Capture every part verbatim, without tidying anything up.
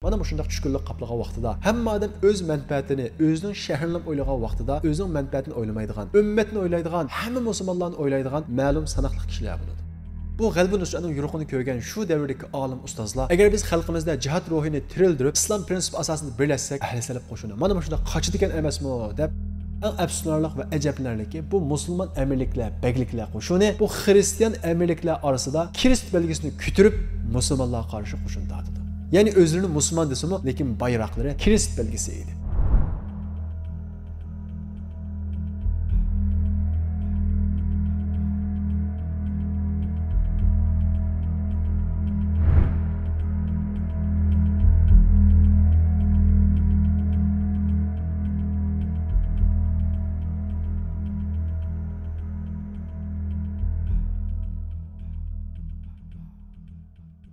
مانا مۇشۇنداق چۈشكۈنلۈك قاپلىغان ۋاقتىدا، ھەممە ئادەم ئۆز مەنپەئەتىنى، ئۆزىنىڭ شەھىرىنىلا ئويلىغان ۋاقتىدا، ئۆزىنىڭ مەنپەئەتىنى ئويلىمايدىغان، ئۈممەتنى ئويلايدىغان، ھەممە مۇسۇلمانلارنى ئويلايدىغان مەلۇم ساناقلىق كىشىلەر بولىدۇ. بۇ غەلىبە نۇسرەتنىڭ يورۇقىنى كۆرگەن شۇ دەۋردىكى ئالىم ئۇستازلار، ئەگەر بىز خەلقىمىزدە جىھاد روھىنى تىرىلدۈرۈپ، ئىسلام پرىنسىپى ئاساسىدا بىرلەشسەك، ئەھلى سەلەپ قوشۇنى مانا مۇشۇنداق قاچىدىكەن ئەمەسمۇ، دەپ، ئەڭ ئەپسۇسلىنارلىق ۋە ئەجەبلىنەرلىكى، بۇ مۇسۇلمان ئەمىرلىكلەر، بەگلىكلەر قوشۇنى بۇ خرىستىيان ئەمىرلىكلەر ئارىسىدا كرېست بەلگىسىنى كۆتۈرۈپ، مۇسۇلمانلارغا قارشى قوشۇن تارتىدۇ. يەنى ئۆزلىرىنى مۇسۇلمان دېسىمۇ، لېكىن بايراقلىرى كرېست بەلگىسى ئىدى.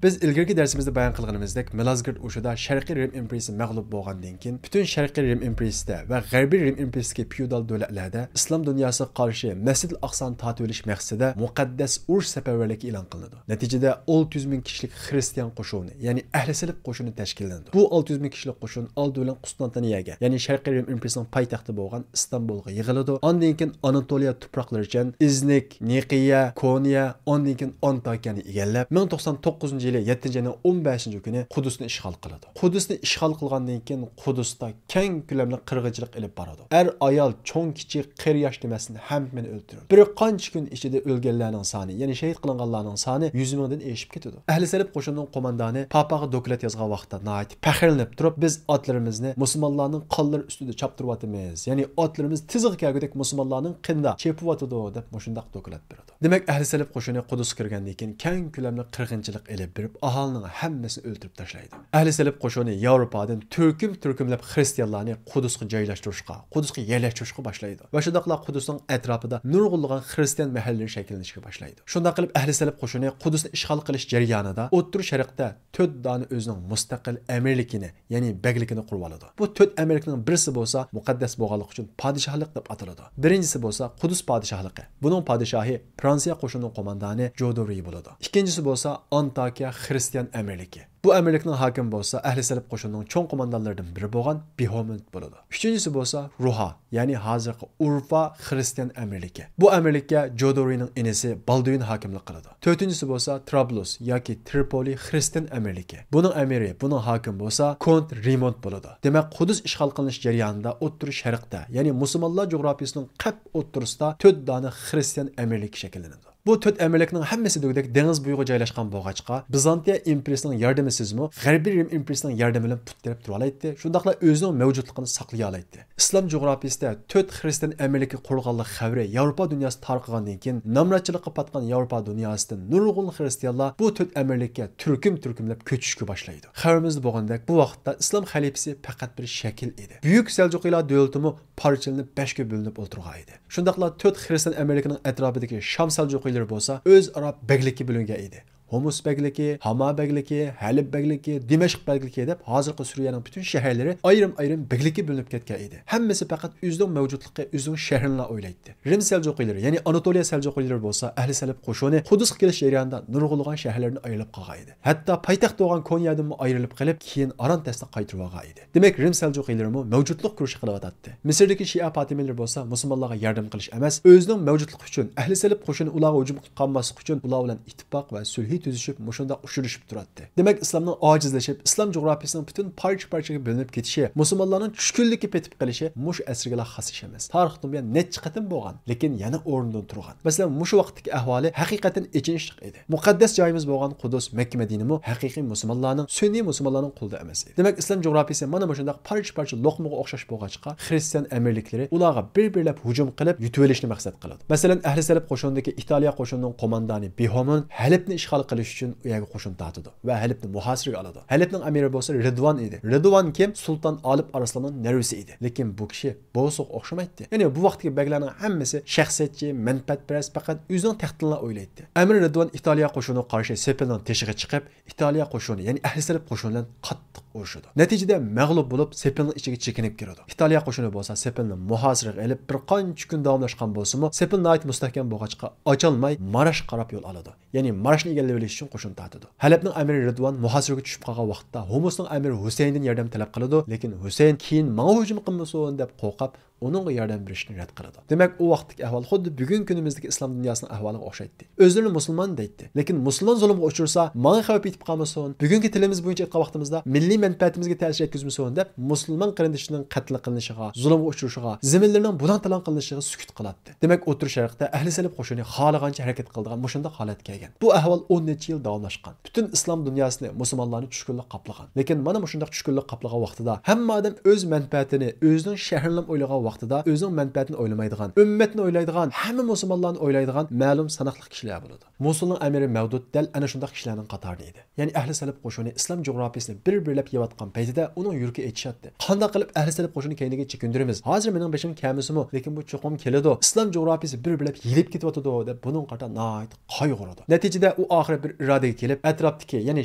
بىز ئىلگىرىكى دەرسىمىزدە بايان قىلغىنىمىزدەك، مىلازگىرت ئۇرۇشىدا شەرقىي رىم ئىمپېرىيىسى مەغلۇپ بولغاندىن كېيىن، پۈتۈن شەرقىي رىم ئىمپېرىيىسىدە ۋە غەربىي رىم ئىمپېرىيىسىدىكى فېئودال دۆلەتلەردە ئىسلام دۇنياسىغا قارشى مەسجىدىل ئەقسانى تارتىۋېلىش مەقسىتىدە مۇقەددەس ئۇرۇش سەپەرۋەرلىكى ئېلان قىلىنىدۇ. نەتىجىدە، ئالتە يۈز مىڭ كىشىلىك خرىستىيان قوشۇنى، يەنى ئەھلى سەلەپ قوشۇنى تەشكىللىنىدۇ. بۇ ئالتە يۈز مىڭ كىشىلىك قوشۇن ئالدى بىلەن قۇستانتىنىيەگە، يەنى شەرقىي رىم ئىمپېرىيىسىنىڭ پايتەختى بولغان ئىستانبۇلغا يىغىلىدۇ. ئاندىن كېيىن ئاناتولىيە تۇپراقلىرىچە ئىزنىك، نىقىيە، كونىيە، ئاندىن كېيىن ئانتاكىيەنى ئىگىلەپ، مىڭ توقسان توققۇزىنچى يىلى يەتتىنچى ئاينىڭ ئون بەشىنچى كۈنى قۇدۇسنى ئىشغال قىلىدۇ. قۇدۇسنى ئىشغال قىلغاندىن كېيىن، قۇدۇستا كەڭ كۆلەملىك قىرغىنچىلىق ئېلىپ بارىدۇ. ئەر، ئايال، چوڭ، كىچىك، قېرى، ياش دېمەستىن ھەممىنى ئۆلتۈرىدۇ. بىر قانچە كۈن ئىچىدە ئۆلگەنلەرنىڭ سانى، يەنى شېھىت قىلىنغانلارنىڭ سانى يۈز مىڭدىن ئېشىپ كېتىدۇ. ئەھلى سەلەپ قوشۇنىنىڭ قوماندانى پاپاغا دوكلات يازغان ۋاقىتتا ناھايىتى پەخىرلىنىپ تۇرۇپ، «بىز ئاتلىرىمىزنى مۇسۇلمانلارنىڭ قانلىرى ئۈستىدە چاپتۇرۇۋاتىمىز، يەنى ئاتلىرىمىز تىزغا كەلگۈدەك مۇسۇلمانلارنىڭ قېنىدا چېپىۋاتىدۇ» دەپ مۇشۇنداق دوكلات بېرىدۇ. دېمەك، ئەھلى سەلەپ قوشۇنى قۇدۇسقا كىرگەندىن كېيىن كەڭ كۆلەملىك قىرغىنچىلىق ئېلىپ بېرىپ، ئاھالىنىڭ ھەممىسىنى ئۆلتۈرۈپ تاشلايدۇ. ئەھلى سەلەپ قوشۇنى ياۋروپادىن تۈركۈم-تۈركۈملەپ خرىستىيانلارنى قۇدۇسقا جايلاشتۇرۇشقا، قۇدۇسقا يەرلەشتۈرۈشكە باشلايدۇ ۋە شۇنداقلا قۇدۇسنىڭ ئەتراپىدا نۇرغۇنلىغان خرىستىيان مەھەللىلىرى شەكىللىنىشكە باشلايدۇ. شۇنداق قىلىپ، ئەھلى سەلەپ قوشۇنى قۇدۇسنى ئىشغال قىلىش جەريانىدا ئوتتۇرا شەرقتە تۆت دانە ئۆزىنىڭ مۇستەقىل ئەمىرلىكىنى، يەنى بەگلىكىنى قۇرۇۋالىدۇ. بۇ تۆت ئەمىرلىكنىڭ بىرسى بولسا مۇقەددەس بولغانلىقى ئۈچۈن پادىشاھلىق دەپ ئاتىلىدۇ. بىرىنچىسى بولسا قۇدۇس پادىشاھلىقى. بۇنىڭ پادىشاھى فرانسىيە قوشۇنىنىڭ قوماندانى جودورى بولىدۇ. ئىككىنچىسى بولسا ئانتاكىيە خرىستىيان ئەمىرلىكى. بۇ ئەمىرلىكنىڭ ھاكىمى بولسا ئەھلى سەلەپ قوشۇنىنىڭ چوڭ قوماندانلىرىدىن بىرى بولغان بىھومۈند بولىدۇ. ئۈچىنچىسى بولسا روھا، يەنى ھازىرقى ئۇرفا خرىستىيان ئەمىرلىكى. بۇ ئەمىرلىككە جودورىنىڭ ئىنىسى بالدۇين ھاكىملىق قىلىدۇ. تۆتىنچىسى بولسا ترابلۇس ياكى ترىپولى خرىستىيان ئەمىرلىكى. بۇنىڭ ئەمىرى، بۇنىڭ ھاكىمى بولسا كونت رىمونت بولىدۇ. دېمەك، قۇدۇس ئىشغال قىلىنىش جەريانىدا ئوتتۇرا شەرقتە، يەنى مۇسۇلمانلار جۇغراپىيىسىنىڭ قەپ ئوتتۇرىسىدا تۆت دانە خرىستىيان ئەمىرلىكى شەكىللىنىدۇ. بۇ تۆت ئەمىرلىكنىڭ ھەممىسى دېگۈدەك دېڭىز بويىغا جايلاشقان بولغاچقا، بىزانتىيە ئىمپېرىيىسىنىڭ ياردىمىسىزمۇ، غەربىي رىم ئىمپېرىيىسىنىڭ ياردىمى بىلەن پۇت تىرەپ تۇرالايتتى، شۇنداقلا ئۆزىنىڭ مەۋجۇتلۇقىنى ساقلىيالايتتى. ئىسلام جۇغراپىيىسىدە تۆت خرىستىيان ئەمىرلىكى قۇرۇلغانلىق خەۋىرى ياۋروپا دۇنياسىغا تارقىغاندىن كېيىن، نامراتچىلىققا پاتقان ياۋروپا دۇنياسىدىن نۇرغۇن خرىستىيانلار بۇ تۆت ئەمىرلىككە تۈركۈم-تۈركۈملەپ كۆچۈشكە باشلايدۇ. خەۋىرىمىزدە بولغاندەك، بۇ ۋاقىتتا ئىسلام خەلىپىسى پەقەت بىر شەكىل ئىدى. بۈيۈك سەلجۇقىلار دۆلىتىمۇ پارچىلىنىپ بەشكە بۆلۈنۈپ ئولتۇرغان ئىدى. شۇنداقلا تۆت خىرىستان ئەمىرلىكىنىڭ ئەتراپىدىكى شام سەلجۇقىيلىرى بولسا ئۆزئارا بەگلىككە بۆلۈنگەن ئىدى. ھومۇس بەگلىكى، ھاما بەگلىكى، ھەلىب بەگلىكى، دىمەشق بەگلىكى دەپ ھازىرقى سۈرىيەنىڭ پۈتۈن شەھەرلىرى ئايرىم-ئايرىم بەگلىككە بۆلۈنۈپ كەتكەن ئىدى. ھەممىسى پەقەت ئۆزىنىڭ مەۋجۇتلۇقى، ئۆزىنىڭ شەھىرىنىلا ئويلايتتى. رىم سەلجۇقىيلىرى، يەنى ئاناتولىيە سەلجۇقىيلىرى بولسا ئەھلى سەلەپ قوشۇنى قۇدۇسقا كېلىش جەريانىدا نۇرغۇنلىغان شەھەرلەردىن ئايرىلىپ قالغان ئىدى. ھەتتا پايتەخت بولغان كونيادىنمۇ ئايرىلىپ قېلىپ، كېيىن ئارانتەستە قايتۇرۇۋالغان ئىدى. دېمەك، رىم سەلجۇقىيلىرىمۇ مەۋجۇتلۇق كۈرىشى قىلىۋاتاتتى. مىسىردىكى شىئە پاتىمىيلىرى بولسا مۇسۇلمانلارغا ياردەم قىلىش ئەمەس، ئۆزىنىڭ مەۋجۇتلۇقى ئۈچۈن، ئەھلى سەلەپ قوشۇنى ئۇلارغا ھۇجۇم قىلىپ قالماسلىقى ئۈچۈن ئۇلار بىلەن ئىتتىپاق ۋە سۈلھى تۈزۈشۈپ، مۇشۇنداق ئۇچرىشىپ تۇراتتى. دېمەك، ئىسلامنىڭ ئاجىزلىشىپ، ئىسلام جۇغراپىيىسىنىڭ پۈتۈن پارچە-پارچىگە بۆلۈنۈپ كېتىشى، مۇسۇلمانلارنىڭ چۈشكۈنلۈككە پېتىپ قېلىشى مۇشۇ ئەسىرگىلا خاس ئىش ئەمەس. تارىختىن بۇيان نەچچە قېتىم بولغان، لېكىن يەنە ئورنىدىن تۇرغان. مەسىلەن، مۇشۇ ۋاقىتتىكى ئەھۋالى ھەقىقەتەن ئېچىنىشلىق ئىدى. مۇقەددەس جايىمىز بولغان قۇدۇس، مەككە، مەدىنىمۇ ھەقىقىي مۇسۇلمانلارنىڭ، سۈنئىي مۇسۇلمانلارنىڭ قولىدا ئەمەس ئىدى. دېمەك، ئىسلام جۇغراپىيىسى مانا مۇشۇنداق پارچە-پارچە لوقمىغا ئوخشاش بولغاچقا، خىرىستىيان ئەمىرلىكلىرى ئۇلارغا بىر-بىرلەپ ھۇجۇم قىلىپ، يۇتۇۋېلىشنى مەقسەت قىلىدۇ. مەسىلەن، ئەھلى سەلەپ قوشۇنىدىكى ئىتالىيە قوشۇنىنىڭ قوماندانى بىھومون ھەلەبنى ئىشغال قىلىش ئۈچۈن ئۇ يەرگە قوشۇن تارتىدۇ ۋە ھەلەبنى مۇھاسىرىگە ئالىدۇ. ھەلەبنىڭ ئەمىرى بولسا رىدۋان ئىدى. رىدۋان كىم؟ سۇلتان ئالىپ ئارسلاننىڭ نەۋرىسى ئىدى. لېكىن بۇ كىشى بوسۇغا ئوخشىمايتتى. يەنى بۇ ۋاقىتتىكى بەگلەرنىڭ ھەممىسى شەخسىيەتچى، مەنپەئەتپەرەس، پەقەت ئۆزىنىڭ تەختىنىلا ئويلايتتى. ئەمىر رىدۋان ئىتالىيە قوشۇنىغا قارشى سېپىلنىڭ تېشىغا چىقىپ، ئىتالىيە قوشۇنى، يەنى ئەھلى سەلەپ قوشۇنى بىلەن قاتتىق ئۇرۇشىدۇ. نەتىجىدە مەغلۇپ بولۇپ، سېپىلنىڭ ئىچىگە چېكىنىپ كىرىدۇ. ئىتالىيە قوشۇنى بولسا سېپىلنى مۇھاسىرىگە ئېلىپ، بىر قانچە كۈن داۋاملاشقان بولسىمۇ، سېپىل ناھايىتى مۇستەھكەم بولغاچقا، ئاچالماي ماراشقا قاراپ يول ئالىدۇ. يەنى ماراشنى ئىگىلىۋېلىش ئۈچۈن قوشۇن تارتىدۇ. ھەلەبنىڭ ئەمىرى رىدۋان مۇھاسىرىگە چۈشۈپ قالغان ۋاقىتتا، ھومۇسنىڭ ئەمىرى ھۈسەيىندىن ياردەم تەلەپ قىلىدۇ، لېكىن ھۈسەيىن كېيىن ماڭا ھۇجۇم قىلمىسۇن دەپ قورقۇپ، ئۇنىڭغا ياردەم بېرىشنى رەت قىلىدۇ. دېمەك، ئۇ ۋاقىتتىكى ئەھۋال خۇددى بۈگۈنكى كۈنىمىزدىكى ئىسلام دۇنياسىنىڭ ئەھۋالىغا ئوخشايتتى. ئۆزلىرىنى مۇسۇلمان دەيتتى، لېكىن مۇسۇلمان زۇلۇمغا ئۇچرىسا، ماڭا خەۋپ يېتىپ قالمىسۇن. بۈگۈنكى تىلىمىز بويىچە ئېيتقان ۋاقتىمىزدا، مىللىي مەنپەئەتىمىزگە تەسىر يەتكۈزمىسۇن دەپ، مۇسۇلمان قېرىندىشىنىڭ قەتل قىلىنىشىغا، زۇلۇمغا ئۇچرىشىغا، زېمىنلىرىنىڭ بۇلاڭ-تالاڭ قىلىنىشىغا سۈكۈت قىلاتتى. دېمەك، ئوتتۇرا شەرقتە ئەھلى سەلەپ قوشۇنى خالىغانچە ھەرىكەت قىلىدىغان مۇشۇنداق ھالەتكە كەلگەن. بۇ ئەھۋال ئون نەچچە يىل داۋاملاشقان. پۈتۈن ئىسلام دۇنياسىنى، مۇسۇلمانلارنى چۈشكۈنلۈك قاپلىغان. لېكىن مانا مۇشۇنداق چۈشكۈنلۈك قاپلىغان ۋاقتىدا، ھەممە ئادەم ئۆز مەنپەئەتىنى، ئۆزىنىڭ شەھىرىنىلا ئويلىغان ۋاقتىدا، ئۆزىنىڭ مەنپەئەتىنى ئويلىمايدىغان، ئۈممەتنى ئويلايدىغان، ھەممە مۇسۇلمانلارنى ئويلايدىغان مەلۇم ساناقلىق كىشىلەر بولىدۇ. موسۇلنىڭ ئەمىرى مەۋدۇت دەل ئەنە شۇنداق كىشىلەرنىڭ قاتارىدا ئىدى. يەنى ئەھلى سەلەپ قوشۇنى ئىسلام جۇغراپىيىسىنى بىر-بىرلەپ يەۋاتقان پەيتىدە ئۇنىڭ يۈرىكى ئېچىشاتتى. قانداق قىلىپ ئەھلى سەلەپ قوشۇنى كەينىگە چېكىندۈرىمىز؟ ھازىر مېنىڭ بېشىمغا كەلمىسىمۇ، لېكىن بۇ چوقۇم كېلىدۇ. ئىسلام جۇغراپىيىسى بىر-بىرلەپ يېيىلىپ كېتىۋاتىدۇ، دەپ بۇنىڭغا قارىتا ناھايىتى قايغۇرىدۇ. نەتىجىدە ئۇ ئاخىرى بىر ئىرادىگە كېلىپ، ئەتراپتىكى، يەنى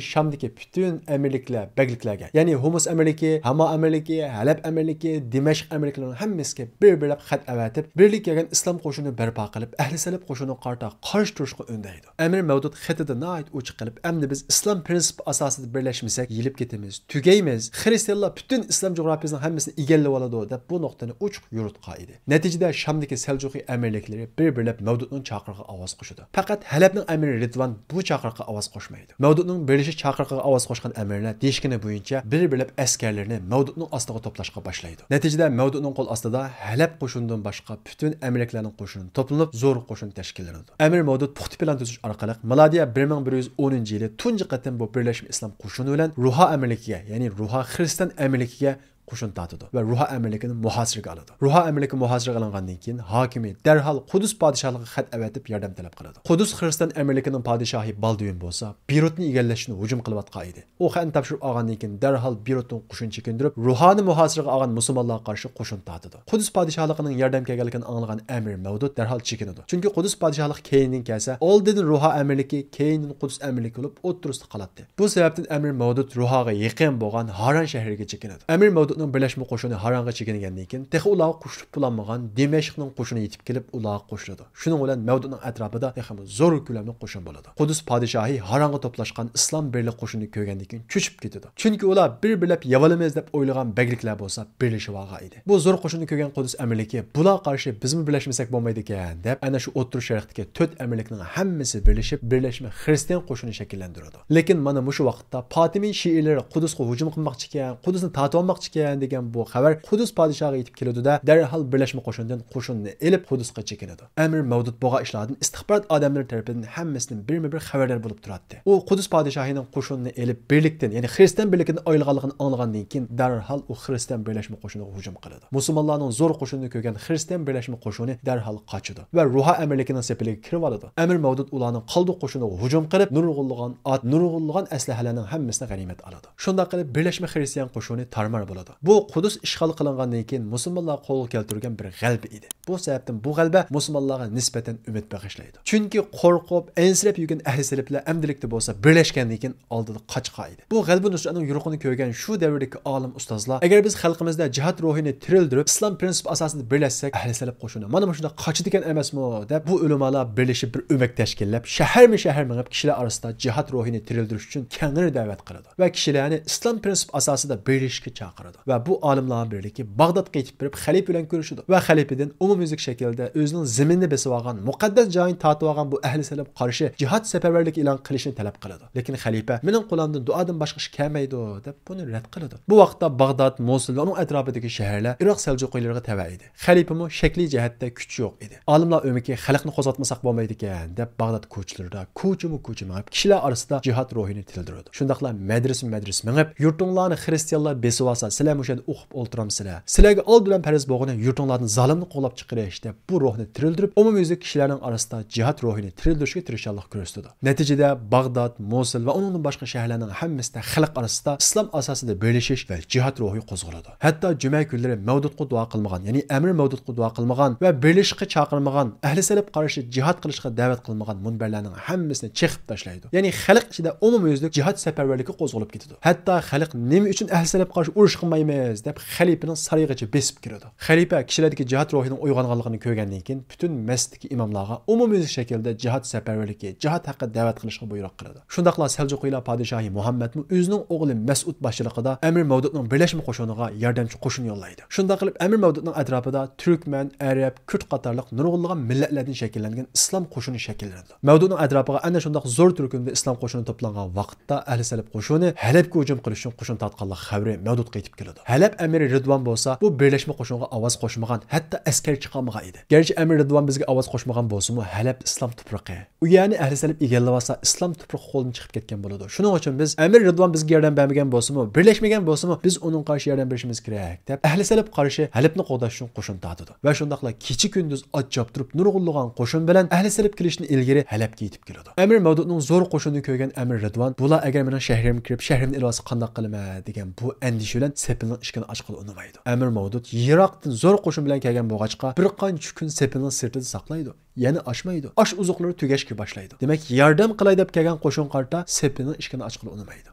شامدىكى پۈتۈن ئەمىرلىكلەر، بەگلىكلەرگە، يەنى ھومۇس ئەمىرلىكى، ھاما ئەمىرلىكى، ھەلەب ئەمىرلىكى، دىمەشق ئەمىرلىكلىرىنىڭ ھەممىسىگە بىر-بىرلەپ خەت ئەۋەتىپ، بىرلىككە كەلگەن ئىسلام قوشۇنىنى بەرپا قىلىپ، ئەھلى سەلەپ قوشۇنىغا قارىتا قارشى تۇرۇشقا ئۈندەيدۇ. ئەمىر مەۋدۇت خېتىدە ناھايىتى ئوچۇق قىلىپ، ئەمدى بىز ئىسلام پرىنسىپى ئاساسىدا بىرلەشمىسەك، يېيىلىپ كېتىمىز، تۈگەيمىز، خىرىستىيانلار پۈتۈن ئىسلام جۇغراپىيىسىنىڭ ھەممىسىنى ئىگىلىۋالىدۇ، دەپ بۇ نۇقتىنى ئوچۇق يورۇتقان ئىدى. نەتىجىدە شامدىكى سەلجۇقى ئەمىرلىكلىرى بىر-بىرلەپ مەۋدۇتنىڭ چاقىرىقىغا ئاۋاز قوشىدۇ. پەقەت ھەلەبنىڭ ئەمىرى رىدۋان بۇ چاقىرىققا ئاۋاز قوشمايدۇ. مەۋدۇتنىڭ بېرىلىشى چاقىرىقىغا ئاۋاز قوشقان ئەمىرلەر دېيىشكىنى بويىچە بىر-بىرلەپ ئەسكەرلىرىنى مەۋدۇتنىڭ ئاستىغا توپلاشقا باشلايدۇ. نەتىجىدە مەۋدۇتنىڭ قول ئاستىدا ھەلەب قوشۇنىدىن باشقا پۈتۈن ئەمىرلىكلەرنىڭ قوشۇنى توپلىنىپ، زور قوشۇن تەشكىللىنىدۇ. ئەمىر مەۋدۇت پۇختا پىلان تۈزۈش ئارقىلىق مىلادىيە بىر مىڭ بىر يۈز ئونىنچى يىلى تۇنجى قېتىم بۇ بىرلەشمە ئىسلام قوشۇنى بىلەن روھا ئەمىرلىكىگە، يەنى روھا خىرىستان ئەمىرلىكىگە قوشۇن تارتىدۇ ۋە روھا ئەمىرلىكىنى مۇھاسىرىگە ئالىدۇ. روھا ئەمىرلىكى مۇھاسىرىگە ئېلىنغاندىن كېيىن، ھاكىمى دەرھال قۇدۇس پادىشاھلىقىغا خەت ئەۋەتىپ ياردەم تەلەپ قىلىدۇ. قۇدۇس خىرىستان ئەمىرلىكىنىڭ پادىشاھى بالدۇۋىن بولسا، بېيرۇتنى ئىگىلەش ئۈچۈن ھۇجۇم قىلىۋاتقان ئىدى. ئۇ خەتنى تاپشۇرۇپ ئالغاندىن كېيىن، دەرھال بېيرۇتتىن قوشۇن چېكىندۈرۈپ، روھانى مۇھاسىرىگە ئالغان مۇسۇلمانلارغا قارشى قوشۇن تارتىدۇ. قۇدۇس پادىشاھلىقىنىڭ ياردەمگە كەلگەنلىكىنى ئاڭلىغان ئەمىر مەۋدۇت دەرھال چېكىنىدۇ. چۈنكى قۇدۇس پادىشاھلىقى كەينىدىن كەلسە، ئالدىدىن روھا ئەمىرلىكى، كەينىدىن قۇدۇس ئەمىرلىكى بولۇپ ئوتتۇرىسىدا قالاتتى. بۇ سەۋەبتىن ئەمىر مەۋدۇت روھاغا يېقىن بولغان ھاران شەھىرىگە چېكىنىدۇ. ئەمىر مەۋدۇتنىڭ بىرلەشمە قوشۇنى ھارانغا چېكىنگەندىن كېيىن، تېخى ئۇلارغا قوشۇلۇپ بولالمىغان دىمەشقنىڭ قوشۇنى يېتىپ كېلىپ، ئۇلارغا قوشۇلىدۇ. شۇنىڭ بىلەن مەۋدۇتنىڭ ئەتراپىدا تېخىمۇ زور كۆلەملىك قوشۇن بولىدۇ. قۇدۇس پادىشاھى ھارانغا توپلاشقان ئىسلام بىرلىك قوشۇنىنى كۆرگەندىن كېيىن چۆچۈپ كېتىدۇ. چۈنكى ئۇلار بىر-بىرلەپ يەۋالىمىز دەپ ئويلىغان بەگلىكلەر بولسا بىرلىشىۋالغان ئىدى. بۇ زور قوشۇننى كۆرگەن قۇدۇس ئەمىرلىكى، بۇلارغا قارشى بىزمۇ بىرلەشمىسەك بولمايدىكەن، دەپ ئەنە شۇ ئوتتۇرا شەرقتىكى تۆت ئەمىرلىكنىڭ ھەممىسى بىرلىشىپ، بىرلەشمە خىرىستىيان قوشۇنى شەكىللەندۈرىدۇ. لېكىن مانا مۇشۇ ۋاقىتتا پاتىمىي شىئىلىرى قۇدۇسقا ھۇجۇم قىلماقچىكەن، قۇدۇسنى تارتىۋالماقچىكەن دېگەن بۇ خەۋەر قۇدۇس پادىشاھىغا يېتىپ كېلىدۇ-دە، دەرھال بىرلەشمە قوشۇندىن قوشۇننى ئېلىپ قۇدۇسقا چېكىنىدۇ. ئەمىر مەۋدۇت بولغان ئىشلاردىن ئىستىخبارات ئادەملىرى تەرىپىدىن ھەممىسىدىن بىرمۇ بىر خەۋەردار بولۇپ تۇراتتى. ئۇ قۇدۇس پادىشاھىنىڭ قوشۇنىنى ئېلىپ بىرلىكتىن، يەنى خىرىستىيان بىرلىكىدىن ئايرىلغانلىقىنى ئاڭلىغاندىن كېيىن، دەرھال ئۇ خىرىستىيان بىرلەشمە قوشۇنىغا ھۇجۇم قىلىدۇ. مۇسۇلمانلارنىڭ زور قوشۇنىنى كۆرگەن خىرىستىيان بىرلەشمە قوشۇنى دەرھال قاچىدۇ ۋە روھا ئەمىرلىكىنىڭ سېپىگە كىرىۋالىدۇ. ئەمىر مەۋدۇت ئۇلارنىڭ قالدۇق قوشۇنىغا ھۇجۇم قىلىپ، نۇرغۇنلىغان ئات، نۇرغۇنلىغان ئەسلىھەلەرنىڭ ھەممىسىنى غەنىيمەت ئالىدۇ. شۇنداق قىلىپ، بىرلەشمە خىرىستىيان قوشۇنى تارمار بولىدۇ. بۇ قۇدۇس ئىشغال قىلىنغاندىن كېيىن مۇسۇلمانلار قولغا كەلتۈرگەن بىر غەلىبە ئىدى. بۇ سەۋەبتىن بۇ غەلىبە مۇسۇلمانلارغا نىسبەتەن ئۈمىد بېغىشلايدۇ. چۈنكى قورقۇپ، ئەنسىرەپ يۈرگەن ئەھلى سەلەپلەر ئەمدىلىكتە بولسا بىرلەشكەندىن كېيىن ئالدىدا قاچقان ئىدى. بۇ غەلىبە نۇسرەتنىڭ يورۇقىنى كۆرگەن شۇ دەۋردىكى ئالىم ئۇستازلار، ئەگەر بىز خەلقىمىزدە جىھاد روھىنى تىرىلدۈرۈپ، ئىسلام پرىنسىپى ئاساسىدا بىرلەشسەك، ئەھلى سەلەپ قوشۇنى مانا مۇشۇنداق قاچىدىكەن ئەمەسمۇ، دەپ بۇ ئۆلىمالار بىرلىشىپ بىر ئۆمەك تەشكىللەپ، شەھەرمۇ شەھەر مېڭىپ، كىشىلەر ئارىسىدا جىھاد روھىنى تىرىلدۈرۈش ئۈچۈن كەڭرى دەۋەت قىلىدۇ. ۋە كىشىلەرنى ئىسلام پرىنسىپى ئاساسىدا بىرلىشىشكە چاقىرىدۇ. ۋە بۇ ئالىملار بىرلىكى باغدادقا يېتىپ بېرىپ، خەلىپە بىلەن كۆرۈشىدۇ. ۋە خەلىپىدىن ئومۇميۈزلۈك شەكىلدە ئۆزىنىڭ زېمىنىنى بېسىۋالغان، مۇقەددەس جايىنى تارتىۋالغان بۇ ئەھلى سەلەپكە قارشى جىھاد سەپەرۋەرلىكى ئېلان قىلىشنى تەلەپ قىلىدۇ. لېكىن خەلىپە، مېنىڭ قولۇمدىن دۇئادىن باشقا ئىش كەلمەيدۇ، دەپ بۇنى رەت قىلىدۇ. بۇ ۋاقىتتا باغداد، موسۇل ۋە ئۇنىڭ ئەتراپىدىكى شەھەرلەر ئىراق سەلجۇقىيلىرىغا تەۋە ئىدى. خەلىپىمۇ شەكلىي جەھەتتە كۈچى يوق ئىدى. ئالىملار ئۆمىكى خەلقنى قوزغاتمىساق بولمايدىكەن، دەپ باغداد كوچىلىرىدا كوچىمۇ كوچا مېڭىپ، كىشىلەر ئارىسىدا جىھاد روھىنى تىلدۈرىدۇ. شۇنداقلا مەدرىسىمۇ مەدرىسە مېڭىپ، يۇرتۇڭلارنى خىرىستىيانلار بېسىۋالسا، سىلەر مۇشۇ يەردە ئوقۇپ ئولتۇرامسىلەر؟ سىلەرگە ئالدى بىلەن پەرز بولغىنى يۇرتۇڭلاردىن زالىمنى قوغلاپ چىقىرىش» دەپ، بۇ روھنى تىرىلدۈرۈپ، ئومۇميۈزلۈك كىشىلەرنىڭ ئارىسىدا جىھاد روھىنى تىرىلدۈرۈشكە تىرىشچانلىق كۆرسىتىدۇ. نەتىجىدە، باغداد، موسۇل ۋە ئۇنىڭدىن باشقا شەھەرلەرنىڭ ھەممىسىدە خەلق ئارىسىدا ئىسلام ئاساسىدا بىرلىشىش ۋە جىھاد روھى قوزغىلىدۇ. ھەتتا جۈمە كۈنلىرى مەۋدۇتقا دۇئا قىلمىغان، يەنى ئەمىر مەۋدۇتقا دۇئا قىلمىغان ۋە بىرلىشىشقا چاقىرمىغان، ئەھلى سەلەف قارشى جىھاد قىلىشقا دەۋەت قىلمىغان مۇنبەرلەرنىڭ ھەممىسىنى چېقىپ تاشلايدۇ. يەنى خەلق ئىچىدە ئومۇميۈزلۈك جىھاد سەپەرۋەرلىكى قوزغىلىپ كېتىدۇ. ھەتتا خەلق نېمە ئۈچۈن ئەھلى سەلەف قارشى ئۇرۇش قىلمايمىز دەپ خەلىپىنىڭ سارىيىغىچە بېسىپ كىرىدۇ. خەلىپە كىشىلەردىكى جىھاد روھىنىڭ ئويغانغانلىقىنى كۆرگەندىن كېيىن، پۈتۈن مەسچىتتىكى ئىماملارغا ئومۇميۈزلۈك شەكىلدە جىھاد سەپەرۋەرلىكى، جىھاد ھەققىدە دەۋەت قىلىشقا بۇيرۇق قىلىدۇ. شۇنداقلا سەلجۇقىيلار پادىشاھى مۇھەممەدمۇ ئۆزىنىڭ ئوغلى مەسئۇد باشچىلىقىدا ئەمىر مەۋدۇتنىڭ بىرلەشمە قوشۇنىغا ياردەمچى قوشۇن يوللايدۇ. شۇنداق قىلىپ، ئەمىر مەۋدۇتنىڭ ئەتراپىدا تۈركمەن، ئەرەب، كۈرد قاتارلىق نۇرغۇنلىغان مىللەتلەردىن شەكىللەنگەن ئىسلام قوشۇنى شەكىللىنىدۇ. مەۋدۇتنىڭ ئەتراپىغا ئەنە شۇنداق زور تۈركۈمدە ئىسلام قوشۇنى توپلانغان ۋاقىتتا، ئەھلى سەلەپ قوشۇنى ھەلەپكە ھۇجۇم قىلىش ئۈچۈن قوشۇن تارتقانلىق خەۋىرى مەۋدۇتقا يېتىپ كېلىدۇ. ھەلەپ ئەمىرى رىدۋان بولسا بۇ بىرلەشمە قوشۇنغا ئاۋاز قوشمىغان، ھەتتا ئەسكەر چىقارمىغان ئىدى. گەرچە ئەمىر رىدۋان بىزگە ئاۋاز قوشمىغان بولسىمۇ، ھەلەپ ئىسلام تۇپرىقى. ئۇ يەرنى ئەھلى سەلەپ ئىگىلىۋالسا، ئىسلام تۇپرىقى قولدىن چىقىپ كەتكەن بولىدۇ. شۇنىڭ ئۈچۈن بىز ئەمىر رىدۋان بىزگە ياردەم بەرمىگەن بولسىمۇ، بىرلەشمىگەن بولسىمۇ، بىز ئۇنىڭغا قارشى ياردەم بېرىشىمىز كېرەك، دەپ ئەھلى سەلەپ قارشى ھەلەپنى قوغداش ئۈچۈن قوشۇن تارتىدۇ. ۋە شۇنداقلا كېچە كۈندۈز ئات چاپتۇرۇپ، نۇرغۇنلىغان قوشۇن بىلەن ئەھلى سەلەپ كېلىشتىن ئىلگىرى ھەلەپكە يېتىپ كېلىدۇ. ئەمىر مەۋدۇتنىڭ زور قوشۇنىنى كۆرگەن ئەمىر رىدۋان، بۇلار ئەگەر مېنىڭ شەھىرىمگە كىرىپ، شەھىرىمنى ئېلىۋالسا قانداق قىلىمەن، دېگەن بۇ ئەندىشە بىلەن سېپىلنىڭ ئىشىكىنى ئاچقىلى ئۇنىمايدۇ. ئەمىر مەۋدۇت يىراقتىن زور قوشۇن بىلەن كەلگەن بولغاچقا، بىر قانچە كۈن سېپىلنىڭ سىرتىدا ساقلايدۇ. يەنە ئاچمايدۇ. ئاش ئوزۇقلىرى تۈگەشكە باشلايدۇ. دېمەك، ياردەم قىلاي دەپ كەلگەن قوشۇنغا قارىتا سېپىلنىڭ ئىشىكىنى ئاچقىلى ئۇنىمايدۇ.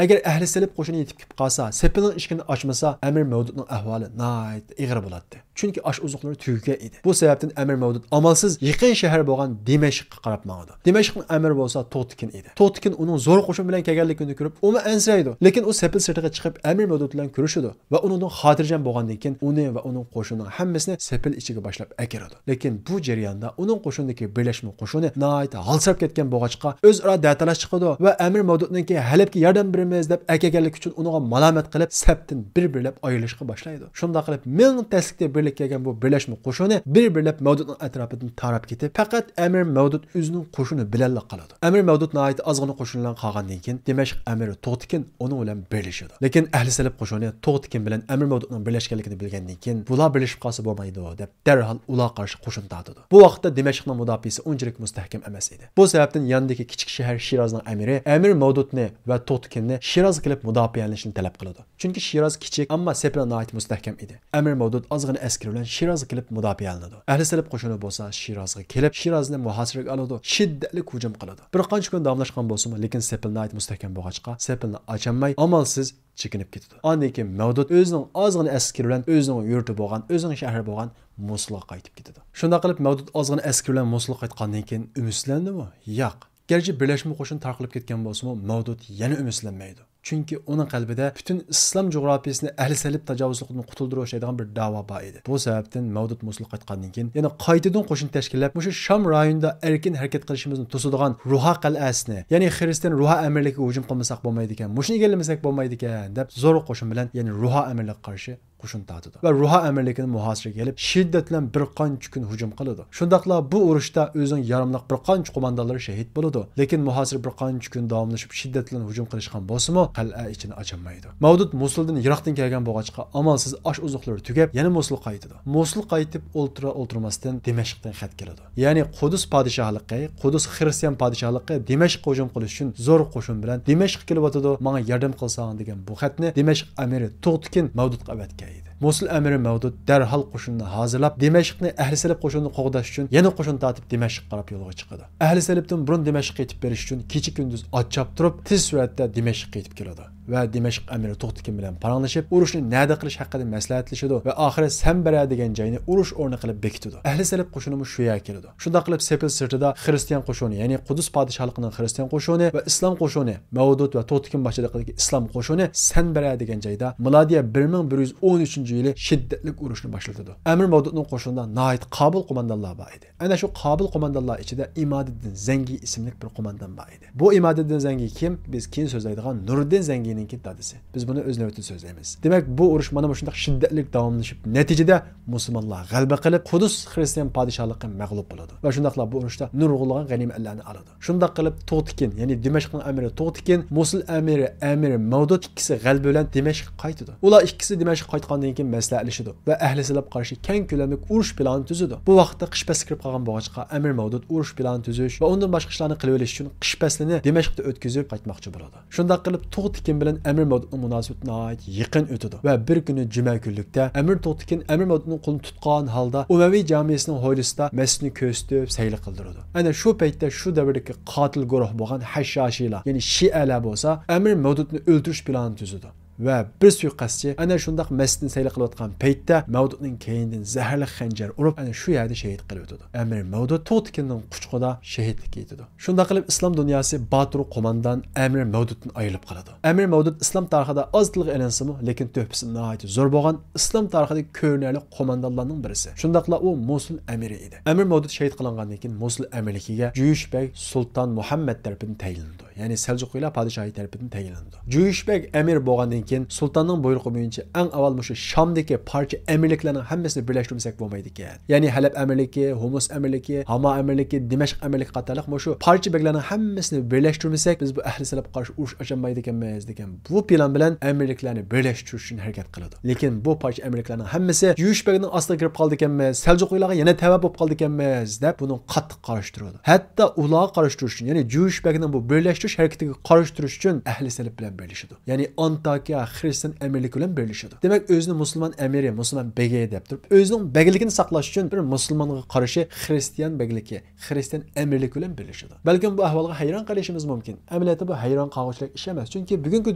ئەگەر ئەھلى سەلەپ قوشۇنى يېتىپ كېلىپ قالسا، سېپىلنىڭ ئىشىكىنى ئاچمىسا، ئەمىر مەۋدۇتنىڭ ئەھۋالى ناھايىتى ئېغىر بولاتتى. چۈنكى ئاش ئوزۇقلىرى تۈگىگەن ئىدى. بۇ سەۋەبتىن ئەمىر مەۋدۇت ئامالسىز يېقىن شەھەر بولغان دىمەشققە قاراپ ماڭىدۇ. دىمەشقنىڭ ئەمىرى بولسا توغتىكىن ئىدى. توغتىكىن ئۇنىڭ زور قوشۇن بىلەن كەلگەنلىكىنى كۆرۈپ، ئۇمۇ ئەنسىرەيدۇ. لېكىن ئۇ سېپىل سىرتىغا چىقىپ، ئەمىر مەۋدۇت بىلەن كۆرۈشىدۇ ۋە ئۇنىڭدىن خاتىرجەم بولغاندىن كېيىن، ئۇنى ۋە ئۇنىڭ قوشۇنىنىڭ ھەممىسىنى سېپىل ئىچىگە باشلاپ ئەكىرىدۇ. لېكىن بۇ جەرياندا ئۇنىڭ قوشۇنىدىكى بىرلەشمە قوشۇنى ناھايىتى ھالسىراپ كەتكەن بولغاچقا، ئۆزئارا دەتالاش چىقىدۇ ۋە ئەمىر مەۋدۇتنىڭكى ھەلەپكە ياردەم بېرىمىز دەپ ئەكەلگەنلىكى ئۈچۈن ئۇنىڭغا مالامەت قىلىپ، سەپتىن بىر-بىرلەپ ئايرىلىشقا باشلايدۇ. شۇنداق قىلىپ، مىڭ تەسلىكتە بىرلىككە كەلگەن بۇ بىرلەشمە قوشۇنى بىر-بىرلەپ مەۋدۇتنىڭ ئەتراپىدىن تاراپ كېتىپ، پەقەت ئەمىر مەۋدۇت ئۆزىنىڭ قوشۇنى بىلەنلا قالىدۇ. ئەمىر مەۋدۇت ناھايىتى ئازغىنە قوشۇن بىلەن قالغاندىن كېيىن، دىمەشق ئەمىرى توغتىكىن ئۇنىڭ بىلەن بىرلىشىدۇ. لېكىن ئەھلى سەلەپ قوشۇنى توغتىكىن بىلەن ئەمىر مەۋدۇتنىڭ بىرلەشكەنلىكىنى بىلگەندىن كېيىن، بۇلار بىرلىشىپ قالسا بولمايدۇ دەپ، دەرھال ئۇلارغا قارشى قوشۇن تارتىدۇ. بۇ ۋاقىتتا دىمەشقنىڭ مۇداپىئىسى ئۇنچىلىك مۇستەھكەم ئەمەس ئىدى. بۇ سەۋەبتىن ياندىكى كىچىك شەھەر شىرازنىڭ ئەمىرى ئەمىر مەۋدۇتنى ۋە توغتىكىننى شىرازغا كېلىپ مۇداپىئەلىنىشنى تەلەپ قىلىدۇ. چۈنكى شىراز كىچىك، ئەمما سېپىلى ناھايىتى مۇستەھكەم ئىدى. ئەمىر مەۋدۇت ئازغىنە ئەسكىرى بىلەن شىرازغا كېلىپ مۇداپىئەلىنىدۇ. ئەھلى سەلەپ قوشۇنى بولسا شىرازغا كېلىپ، شىرازنى مۇھاسىرىگە ئالىدۇ، شىددەتلىك ھۇجۇم قىلىدۇ. بىر قانچە كۈن داۋاملاشقان بولسىمۇ، لېكىن سېپىل ناھايىتى مۇستەھكەم بولغاچقا، سېپىلنى ئاچالماي، ئامالسىز چېكىنىپ كېتىدۇ. ئاندىن كېيىن مەۋدۇت ئۆزىنىڭ ئازغىنە ئەسكىرى بىلەن ئۆزىنىڭ يۇرتى بولغان، ئۆزىنىڭ شەھىرى بولغان موسۇلغا قايتىپ كېتىدۇ. شۇنداق قىلىپ، مەۋدۇت ئازغىنە ئەسكىرى بىلەن موسۇلغا قايتقاندىن كېيىن ئۈمىدسىزلەندىمۇ؟ ياق. گەرچە بىرلەشمە قوشۇن تارقىلىپ كەتكەن بولسىمۇ، مەۋدۇت يەنە ئۈمىدسىزلەنمەيدۇ. چۈنكى ئۇنىڭ قەلبىدە پۈتۈن ئىسلام جۇغراپىيىسىنى ئەھلى سەلىپ تاجاۋۇزلۇقىدىن قۇتۇلدۇرۇش دەيدىغان بىر دەۋا بار ئىدى. بۇ سەۋەبتىن مەۋدۇت موسۇلغا قايتقاندىن كېيىن يەنە قايتىدىن قوشۇن تەشكىللەپ، مۇشۇ شام رايونىدا ئەركىن ھەرىكەت قىلىشىمىزنى توسىدىغان رۇھا قەلئەسىنى، يەنى خىرىستىيان رۇھا ئەمىرلىكىگە ھۇجۇم قىلمىساق بولمايدىكەن، مۇشۇنى ئىگىلىمىسەك بولمايدىكەن، دەپ زور قوشۇن بىلەن يەنە رۇھا ئەمىرلىكىگە قارشى قوشۇن تارتىدۇ ۋە رۇھا ئەمىرلىكىنى مۇھاسىرىگە ئېلىپ، شىددەت بىلەن بىر قانچە كۈن ھۇجۇم قىلىدۇ. شۇنداقلا بۇ ئۇرۇشتا ئۆزىنىڭ يارىملىق بىر قانچە قوماندانلىرى شېھىت بولىدۇ. لېكىن مۇھاسىرە بىر قانچە كۈن داۋاملىشىپ، شىددەت بىلەن ھۇجۇم قىلىشقان بولسىمۇ، قەلئە ئىچىنى ئاچالمايدۇ. مەۋدۇت موسۇلدىن يىراقتىن كەلگەن بولغاچقا، ئامالسىز ئاش ئوزۇقلىرى تۈگەپ، يەنە موسۇلغا قايتىدۇ. موسۇلغا قايتىپ ئولتۇرا ئولتۇرماستىن دىمەشقتىن خەت كېلىدۇ. يەنى قۇدۇس پادىشاھلىقى، قۇدۇس خىرىستىيان پادىشاھلىقى دىمەشققە ھۇجۇم قىلىش ئۈچۈن زور قوشۇن بىلەن دىمەشققە كېلىۋاتىدۇ، ماڭا ياردەم قىلساڭ، دېگەن بۇ خەتنى دىمەشق ئەمىرى توغتىكىن مەۋدۇتقا ئەۋەتكەن ئىدى. موسۇل ئەمىرى مەۋدۇت دەرھال قوشۇننى ھازىرلاپ، دىمەشقنى ئەھلى سەلەپ قوشۇنىنى قوغداش ئۈچۈن يەنە قوشۇن تارتىپ، دىمەشققە قاراپ يولغا چىقىدۇ. ئەھلى سەلەپتىن بۇرۇن دىمەشققە يېتىپ بېرىش ئۈچۈن كېچە كۈندۈز ئات چاپتۇرۇپ، تېز سۈرئەتتە دىمەشققە يېتىپ كېلىدۇ. ۋە دىمەشق ئەمىرى توغتىكىن بىلەن پاراڭلىشىپ، ئۇرۇشنى نەدە قىلىش ھەققىدە مەسلىھەتلىشىدۇ ۋە ئاخىرى سەنبەرە دېگەن جاينى ئۇرۇش ئورنى قىلىپ بېكىتىدۇ. ئەھلى سەلەپ قوشۇنىمۇ شۇ يەرگە كېلىدۇ. شۇنداق قىلىپ، سېپىل سىرتىدا خىرىستىيان قوشۇنى، يەنى قۇدۇس پادىشاھلىقىنىڭ خىرىستىيان قوشۇنى ۋە ئىسلام قوشۇنى، مەۋدۇت ۋە توغتىكىن باشچىلىقىدىكى ئىسلام قوشۇنى سەنبەرە دېگەن جايدا مىلادىيە بىر مىڭ بىر يۈز ئون ئۈچىنچى يىلى شىددەتلىك ئۇرۇشنى باشلىتىدۇ. ئەمىر مەۋدۇتنىڭ قوشۇنىدا ناھايىتى قابىل قوماندانلار بار ئىدى. ئەنە شۇ قابىل قوماندانلار ئىچىدە ئىمادىددىن زەڭگى ئىسىملىك بىر قوماندان بار ئىدى. بۇ ئىمادىددىن زەڭگى كىم؟ بىز كېيىن سۆزلەيدىغان نۇرىددىن زەڭگىنىڭ كېيىن دادىسى. بىز بۇنى ئۆز نۆۋىتىدە سۆزلەيمىز. دېمەك، بۇ ئۇرۇش مانا مۇشۇنداق شىددەتلىك داۋاملىشىپ، نەتىجىدە مۇسۇلمانلار غەلىبە قىلىپ، قۇدۇس خىرىستىيان پادىشاھلىقى مەغلۇپ بولىدۇ. ۋە شۇنداقلا بۇ ئۇرۇشتا نۇرغۇنلىغان غەنىيمەتلەرنى ئالىدۇ. شۇنداق قىلىپ، توغتىكىن، يەنى دىمەشقنىڭ ئەمىرى توغتىكىن، موسۇل ئەمىرى ئەمىر مەۋدۇت ئىككىسى غەلىبە بىلەن دىمەشققە قايتىدۇ. ئۇلار ئىككىسى دىمەشققە قايتقاندىن كېيىن مەسلىھەتلىشىدۇ ۋە ئەھلى سېلىپ قارشى كەڭ كۆلەملىك ئۇرۇش پىلانى تۈزىدۇ. بۇ ۋاقىتتا قىش پەسلى كىرىپ قالغان بولغاچقا، ئەمىر مەۋدۇت ئۇرۇش پىلانى تۈزۈش ۋە ئۇندىن باشقا ئىشلارنى قىلىۋېلىش ئۈچۈن قىش پەسلىنى دىمەشقتا ئۆتكۈزۈپ قايتماقچى بولىدۇ. شۇنداق قىلىپ، توغتىكىن بىلەن ئەمىر مەۋدۇتنىڭ مۇناسىۋىتى ناھايىتى يېقىن ئۆتىدۇ ۋە بىر كۈنى جۈمە كۈنلۈكتە ئەمىر توغتىكىن ئەمىر مەۋدۇتنىڭ قولىنى تۇتقان ھالدا ئۇمەۋى جامىسىنىڭ ھويلىسىدا مەسچىتنى كۆرسىتىپ سەيلە قىلدۇرىدۇ. ئەنە شۇ پەيتتە شۇ دەۋردىكى قاتىل گۇرۇھ بولغان ھەششاشىيلار، يەنى شىئەلەر بولسا ئەمىر مەۋدۇتنى ئۆلتۈرۈش پىلانى تۈزىدۇ. ۋە بىر سۇيىقەستچى ئەنە شۇنداق مەسچىتنى سەيلە قىلىۋاتقان پەيتتە مەۋدۇتنىڭ كەينىدىن زەھەرلىك خەنجەر ئۇرۇپ، ئەنە شۇ يەردە شېھىت قىلىۋېتىدۇ. ئەمىر مەۋدۇت توغتىكىننىڭ قۇچىقىدا شېھىتلىككە يېتىدۇ. شۇنداق قىلىپ، ئىسلام دۇنياسى باتۇر قوماندان ئەمىر مەۋدۇتتىن ئايرىلىپ قالىدۇ. ئەمىر مەۋدۇت ئىسلام تارىخىدا ئاز تىلغا ئېلىنسىمۇ، لېكىن تۆھپىسى ناھايىتى زور بولغان ئىسلام تارىخىدىكى كۆرۈنەرلىك قوماندانلارنىڭ بىرسى. شۇنداقلا ئۇ موسۇل ئەمىرى ئىدى. ئەمىر مەۋدۇت شېھىت قىلىنغاندىن كېيىن، موسۇل ئەمىرلىكىگە جۈيۈش بەگ سۇلتان مۇھەممەد تەرىپىدىن تەيىنلىنىدۇ. يەنى سەلجۇقىيلار پادىشاھى تەرىپىدىن تەيىنلىنىدۇ. جۈيۈش بەگ ئەمىر بولغاندىن كېيىن، سۇلتاننىڭ بۇيرۇقى بويىچە ئەڭ ئاۋۋال مۇشۇ شامدىكى پارچە ئەمىرلىكلەرنىڭ ھەممىسىنى بىرلەشتۈرمىسەك بولمايدىكەن. يەنى ھەلەب ئەمىرلىكى، ھومۇس ئەمىرلىكى، ھاما ئەمىرلىكى، دىمەشق ئەمىرلىكى قاتارلىق مۇشۇ پارچە بەگلەرنىڭ ھەممىسىنى بىرلەشتۈرمىسەك، بىز بۇ ئەھلى سېلىپقا قارشى ئۇرۇش ئاچالمايدىكەنمىز، دېگەن بۇ پىلان بىلەن ئەمىرلىكلەرنى بىرلەشتۈرۈش ئۈچۈن ھەرىكەت قىلىدۇ. لېكىن بۇ پارچە ئەمىرلىكلەرنىڭ ھەممىسى جۈيۈش بەگنىڭ ئاستىغا كىرىپ قالىدىكەنمىز، سەلجۇقىيلارغا يەنە تەۋە بولۇپ قالىدىكەنمىز، دەپ بۇنىڭغا قاتتىق قارشى تۇرىدۇ. ھەتتا ئۇلارغا قارشى تۇرۇش ئۈچۈن، يەنى جۈيۈش بەگنىڭ بۇ بىرلەشتۈرۈش ھەرىكىتىگە قارشى تۇرۇش ئۈچۈن ئەھلى سېلىپ بىلەن بىرلىشىدۇ. يەنى ئانتاكىيا خىرىستىيان ئەمىرلىكى بىلەن بىرلىشىدۇ. دېمەك، ئۆزىنى مۇسۇلمان ئەمىرى، مۇسۇلمان بېگى دەپ تۇرۇپ، ئۆزىنىڭ بەگلىكىنى ساقلاش ئۈچۈن بىر مۇسۇلمانغا قارشى خىرىستىيان بەگلىكى، خىرىستىيان ئەمىرلىكى بىلەن بىرلىشىدۇ. بەلكىم بۇ ئەھۋالغا ھەيران قېلىشىمىز مۇمكىن. ئەمەلىيەتتە بۇ ھەيران قالغۇچىلىك ئىش ئەمەس. چۈنكى بۈگۈنكى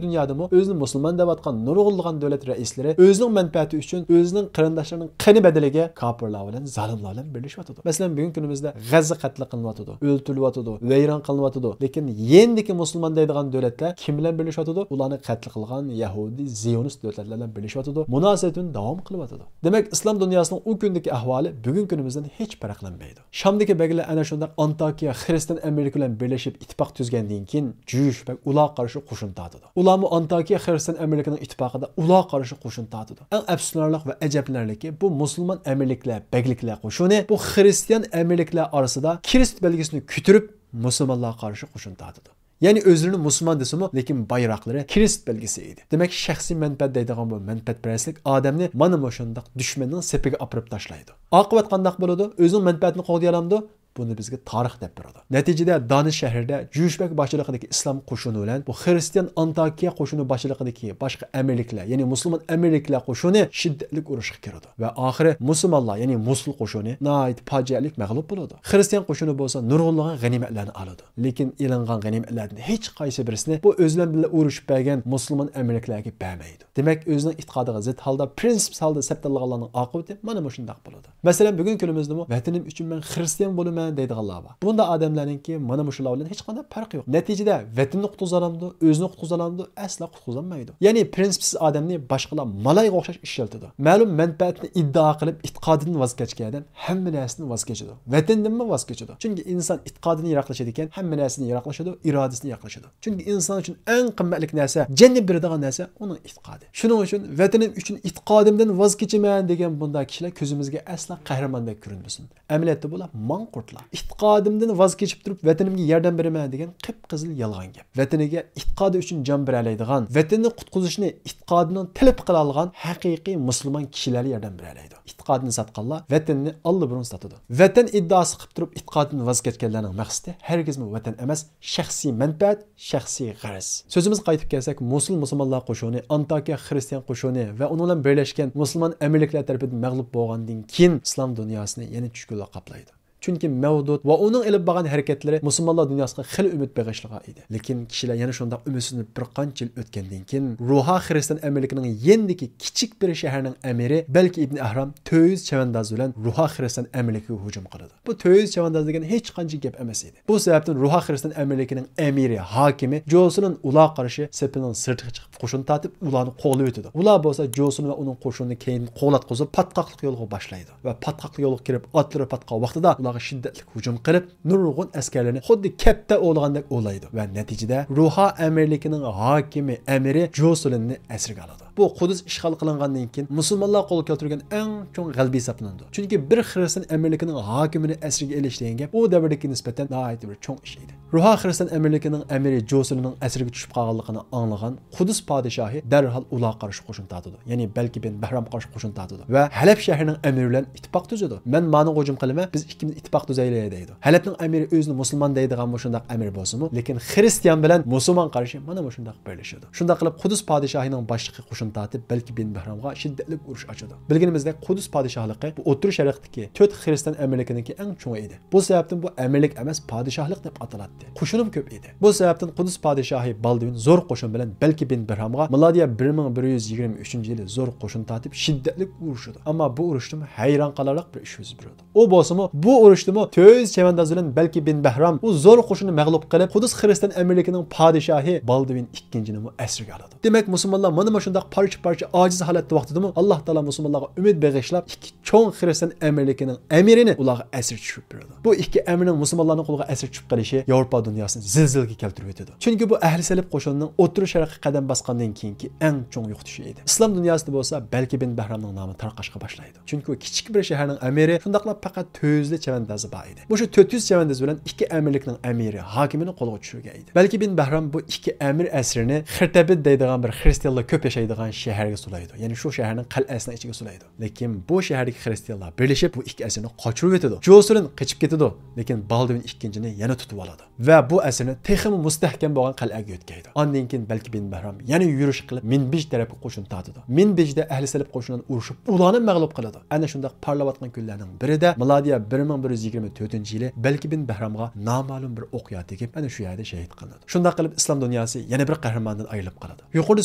دۇنيادىمۇ ئۆزىنى مۇسۇلمان دەۋاتقان نۇرغۇنلىغان دۆلەت رەئىسلىرى ئۆزىنىڭ مەنپەئەتى ئۈچۈن ئۆزىنىڭ قېرىنداشلىرىنىڭ قېنى بەدىلىگە كاپىرلار بىلەن، زالىملار بىلەن بىرلىشىۋاتىدۇ. مەسىلەن، بۈگۈنكى كۈنىمىزدە غەززە قەتل قىلىنىۋاتىدۇ، ئۆلتۈرۈلۈۋاتىدۇ، ۋەيران قىلىنىۋاتىدۇ. لېكىن يېنىدىكى مۇسۇلمان دەيدىغان دۆلەتلەر كىم بىلەن بىرلىشىۋاتىدۇ؟ ئۇلارنى قەتل قىلغان يەھۇدىي، زىيونىست دۆلەتلەر بىلەن بىرلىشىۋاتىدۇ. مۇناسىۋىتىنى داۋام قىلىۋاتىدۇ. دېمەك، ئىسلام دۇنياسىنىڭ ئۇ كۈندىكى ئەھۋالى بۈگۈنكى كۈنىمىزدىن ھېچ پەرقلەنمەيدۇ. شامدىكى بەگلەر ئەنە شۇنداق ئانتاكىيە خىرىستىيان ئەمىرلىكى بىلەن بىرلىشىپ ئىتتىپاق تۈزگەندىن كېيىن، جۈيۈش بەگ ئۇلارغا قارشى قوشۇن تارتىدۇ. ئۇلارمۇ ئانتاكىيە خىرىستىيان ئەمىرلىكىنىڭ ئىتتىپاقىدا ئۇلارغا قارشى قوشۇن تارتىدۇ. ئەڭ ئەپسۇسلىنارلىق ۋە ئەجەبلىنەرلىكى، بۇ مۇسۇلمان ئەمىرلىكلەر، بەگلىكلەر قوشۇنى بۇ خىرىستىيان ئەمىرلىكلەر ئارىسىدا كرېست بەلگىسىنى كۆتۈرۈپ، مۇسۇلمانلارغا قارشى قوشۇن تارتىدۇ. يەنى ئۆزلىرىنى مۇسۇلمان دېسىمۇ، لېكىن بايراقلىرى كرېست بەلگىسى ئىدى. دېمەك، شەخسىي مەنپەئەت دەيدىغان بۇ مەنپەئەتپەرەسلىك ئادەمنى مانا مۇشۇنداق دۈشمەننىڭ سېپىگە ئاپىرىپ تاشلايدۇ. ئاقىۋەت قانداق بولىدۇ؟ ئۆزىنىڭ مەنپەئەتىنى قوغدىيالامدۇ؟ بۇنى بىزگە تارىخ دەپ بېرىدۇ. نەتىجىدە، دانىش شەھىرىدە جۈيۈش بەگ باشچىلىقىدىكى ئىسلام قوشۇنى بىلەن بۇ خىرىستىيان ئانتاكىيە قوشۇنى باشچىلىقىدىكى باشقا ئەمىرلىكلەر، يەنى مۇسۇلمان ئەمىرلىكلەر قوشۇنى شىددەتلىك ئۇرۇشقا كىرىدۇ. ۋە ئاخىرى مۇسۇلمانلار، يەنى موسۇل قوشۇنى ناھايىتى پاجىئەلىك مەغلۇپ بولىدۇ. خىرىستىيان قوشۇنى بولسا نۇرغۇنلىغان غەنىيمەتلەرنى ئالىدۇ. لېكىن ئېلىنغان غەنىيمەتلەردىن ھېچقايسى بىرسىنى بۇ ئۆزى بىلەن بىللە ئۇرۇشۇپ بەرگەن مۇسۇلمان ئەمىرلىكلەرگە بەرمەيدۇ. دېمەك، ئۆزىنىڭ ئېتىقادىغا زىت ھالدا، پرىنسىپسىز ھالدا سەپدىللىغانلارنىڭ ئاقىۋىتى مانا مۇشۇنداق بولىدۇ. مەسىلەن، بۈگۈنكى كۈنىمىزدىمۇ ۋەتىنىم ئۈچۈن مەن خىرىستىيان بولىمەن دەيدىغانلار بار. بۇنداق ئادەملەرنىڭكى مانا مۇشۇلار بىلەن ھېچقانداق پەرقى يوق. نەتىجىدە ۋەتىنىنى قۇتقۇزالامدۇ، ئۆزىنى قۇتقۇزالامدۇ؟ ئەسلا قۇتقۇزالمايدۇ. يەنى پرىنسىپسىز ئادەمنى باشقىلار مالايغا ئوخشاش ئىشلىتىدۇ. مەلۇم مەنپەئەتنى ئىددىئا قىلىپ، ئېتىقادىدىن ۋاز كەچكەن ئادەم ھەممە نەرسىدىن ۋاز كېچىدۇ. ۋەتىنىدىنمۇ ۋاز كېچىدۇ. چۈنكى ئىنسان ئېتىقادىدىن يىراقلىشىدىكەن، ھەممە نەرسىدىن يىراقلىشىدۇ، ئىرادىسىدىن يىراقلىشىدۇ. چۈنكى ئىنسان ئۈچۈن ئەڭ قىممەتلىك نەرسە، جەننەت بېرىدىغان نەرسە ئۇنىڭ ئېتىقادى. شۇنىڭ ئۈچۈن ۋەتىنىم ئۈچۈن ئېتىقادىمدىن ۋاز كېچىمەن دېگەن بۇنداق كىشىلەر كۆزىمىزگە ئەسلا قەھرىماندەك كۆرۈنمىسۇن. ئەمەلىيەتتە بۇلار ماڭقۇرتلار. ئېتىقادىمدىن ۋاز كېچىپ تۇرۇپ ۋەتىنىمگە ياردەم بېرىمەن دېگەن قىپقىزىل يالغان گەپ. ۋەتىنىگە ئېتىقادى ئۈچۈن جان بېرەلەيدىغان، ۋەتىنىنى قۇتقۇزۇشنى ئېتىقادىنىڭ تىلىپ قىلالىغان ھەقىقىي مۇسۇلمان كىشىلەرلا ياردەم بېرەلەيدۇ. ئېتىقادىنى ساتقانلار ۋەتىنىنى ئاللىبۇرۇن ساتىدۇ. ۋەتەن ئىددىئاسى قىلىپ تۇرۇپ ئېتىقادىدىن ۋاز كەچكەنلەرنىڭ مەقسىتى ھەرگىزمۇ ۋەتەن ئەمەس، شەخسىي مەنپەئەت، شەخسىي غەرەز. سۆزىمىزگە قايتىپ كەلسەك، موسۇل مۇسۇلمانلار قوشۇنى، ئانتاكىيە خىرىستىيان قوشۇنى ۋە ئۇنىڭ بىلەن بىرلەشكەن مۇسۇلمان ئەمىرلىكلەر تەرىپىدىن مەغلۇپ بولغاندىن كېيىن ئىسلام دۇنياسىنى يەنە چۈشكۈنلۈك قاپلايدۇ. چۈنكى مەۋدۇت ۋە ئۇنىڭ ئېلىپ بارغان ھەرىكەتلىرى مۇسۇلمانلار دۇنياسىغا خېلى ئۈمىد بېغىشلىغان ئىدى. لېكىن كىشىلەر يەنە شۇنداق ئۈمىدسىزلىنىپ بىر قانچە يىل ئۆتكەندىن كېيىن، روھا خىرىستىيان ئەمىرلىكىنىڭ يېنىدىكى كىچىك بىر شەھەرنىڭ ئەمىرى بەلكى ئىبنى ئەھرام تۆت يۈز چەۋەنداز بىلەن روھا خىرىستىيان ئەمىرلىكىگە ھۇجۇم قىلىدۇ. بۇ تۆت يۈز چەۋەنداز دېگەن ھېچقانچە گەپ ئەمەس ئىدى. بۇ سەۋەبتىن روھا خىرىستىيان ئەمىرلىكىنىڭ ئەمىرى، ھاكىمى جوسۇن ئۇلارغا قارشى سېپىنىڭ سىرتىغا چىقىپ قوشۇن تارتىپ، ئۇلارنى قوغلىۋېتىدۇ. ئۇلار بولسا جوسۇن ۋە ئۇنىڭ قوشۇنىنى كەينىدىن قوغلاتقۇزۇپ، پاتقاقلىق يولغا باشلايدۇ. ۋە پاتقاقلىق يولغا كىرىپ، ئاتلىرى پاتقان ۋاقتىدا ئۇلار شىددەتلىك ھۇجۇم قىلىپ، نۇرغۇن ئەسكەرلىرىنى خۇددى كەپتە ئوۋلىغاندەك ئوۋلايدۇ ۋە نەتىجىدە روھا ئەمىرلىكىنىڭ ھاكىمى، ئەمىرى جوسۇلىننى ئەسىرگە ئالىدۇ. بۇ قۇدۇس ئىشغال قىلىنغاندىن كېيىن مۇسۇلمانلار قولغا كەلتۈرگەن ئەڭ چوڭ غەلىبە ھېسابلىنىدۇ. چۈنكى بىر خىرىستىيان ئەمىرلىكىنىڭ ھاكىمىنى ئەسىرگە ئېلىش دېگەن گەپ ئۇ دەۋردىكى نىسبەتەن ناھايىتى بىر چوڭ ئىش ئىدى. روھا خىرىستىيان ئەمىرلىكىنىڭ ئەمىرى جوسۇلىننىڭ ئەسىرگە چۈشۈپ قالغانلىقىنى ئاڭلىغان قۇدۇس پادىشاھى دەرھال ئۇلارغا قارشى قوشۇن تارتىدۇ. يەنى بەلكى بىن بەھرامغا قارشى قوشۇن تارتىدۇ ۋە ھەلەب شەھىرىنىڭ ئەمىرى بىلەن ئىتتىپاق تۈزىدۇ. «مەن مانىڭغا ھۇجۇم قىلىمەن، بىز ئىككىمىز ئىتتىپاق تۈزەيلى» دەيدۇ. ھەلەبنىڭ ئەمىرى ئۆزىنى مۇسۇلمان دەيدىغان مۇشۇنداق ئەمىر بولسىمۇ، لېكىن خىرىستىيان بىلەن مۇسۇلمان قارىشى مانا مۇشۇنداق بىرلىشىدۇ. شۇنداق قىلىپ قۇدۇس پادىشاھىنىڭ باشلىقى قوشۇن تارتىپ، بەلكى بىن بەھرامغا شىددەتلىك ئۇرۇش ئاچىدۇ. بىلگىنىمىزدەك، قۇدۇس پادىشاھلىقى بۇ ئوتتۇرا شەرقتىكى تۆت خىرىستىيان ئەمىرلىكىنىڭكى ئەڭ چوڭى ئىدى. بۇ سەۋەبتىن بۇ ئەمىرلىك ئەمەس، پادىشاھلىق دەپ ئاتىلاتتى. قوشۇنىمۇ كۆپ ئىدى. بۇ سەۋەبتىن قۇدۇس پادىشاھى بالدۇۋىن زور قوشۇن بىلەن بەلكى بىن بەھرامغا مىلادىيە بىر مىڭ بىر يۈز يىگىرمە ئۈچىنچى يىلى زور قوشۇن تارتىپ، شىددەتلىك ئۇرۇشىدۇ. ئەمما بۇ ئۇرۇشتىمۇ ھەيران قالارلىق بىر ئىش يۈز بېرىدۇ. ئۇ بولسىمۇ، بۇ ئۇرۇشتىمۇ تۆت يۈز چەۋەنداز بىلەن بەلكى بىن بەھرام ئۇ زور قوشۇننى مەغلۇپ قىلىپ، قۇدۇس خىرىستىيان ئەمىرلىكىنىڭ پادىشاھى بالدۇۋىن ئىككىنچىنىمۇ ئەسىرگە ئالىدۇ. دېمەك، مۇسۇلمانلار مانا مۇشۇنداق پارچە-پارچە، ئاجىز ھالەتتە ۋاقتىدىمۇ ئاللا تائالا مۇسۇلمانلارغا ئۈمىد بېغىشلاپ، ئىككى چوڭ خىرىستىيان ئەمىرلىكىنىڭ ئەمىرىنى ئۇلارغا ئەسىر چۈشۈرۈپ بېرىدۇ. بۇ ئىككى ئەمىرنىڭ مۇسۇلمانلارنىڭ قولىغا ئەسىر چۈشۈپ قېلىشى ياۋروپا دۇنياسىنى زىلزىلىگە كەلتۈرۈۋېتىدۇ. چۈنكى بۇ ئەھلى سەلىپ قوشۇنىنىڭ ئوتتۇرا شەرققە قەدەم باسقاندىن كېيىنكى ئەڭ چوڭ يوقىتىشى ئىدى. ئىسلام دۇنياسىدا بولسا بەلكى بىن بەھرامنىڭ نامى تارقاشقا باشلايدۇ. چۈنكى ئۇ كىچىك بىر شەھەرنىڭ ئەمىرى، شۇنداقلا پەقەت تۆت يۈزلا چەۋەندازى بار ئىدى. مۇشۇ تۆت يۈز چەۋەنداز بىلەن ئىككى ئەمىرلىكنىڭ ئەمىرى، ھاكىمىنى قولغا چۈشۈرگەن ئىدى. بەلكى بىن بەھرام بۇ ئىككى ئەمىر ئەسىرىنى خىرتەبىد دەيدىغان بىر خىرىستىيانلار كۆپ ياشايدىغان شەھەرگە سولايدۇ. يەنى شۇ شەھەرنىڭ قەلئەسىنىڭ ئىچىگە سولايدۇ. لېكىن بۇ شەھەردىكى خىرىستىيانلار بىرلىشىپ بۇ ئىككى ئەسىرنى قاچۇرۇۋېتىدۇ. جوسۇلىن قېچىپ كېتىدۇ، لېكىن بالدۇۋىن ئىككىنچىنى يەنە تۇتۇۋالىدۇ ۋە بۇ ئەسىرنى تېخىمۇ مۇستەھكەم بولغان قەلئەگە يۆتكەيدۇ. ئاندىن كېيىن بەلكى بىن بەھرام يەنە يۈرۈش قىلىپ، مىنبىج تەرەپكە قوشۇن تارتىدۇ. مىنبىجدە ئەھلى سەلىپ قوشۇنىنى ئۇرۇشۇپ، ئۇلارنى مەغلۇپ قىلىدۇ. ئەنە شۇنداق پارلاۋاتقان كۈنلەرنىڭ بىرىدە، مىلادىيە بىر مىڭ بىر يۈز يىگىرمە تۆتىنچى يىلى بەلكى بىن بەھرامغا نامەلۇم بىر ئوقيا تېگىپ، ئەنە شۇ يەردە شەھىت قىلىنىدۇ. شۇنداق قىلىپ، ئىسلام دۇنياسى يەنە بىر قەھرىماندىن ئايرىلىپ قالىدۇ. يۇقىرىدا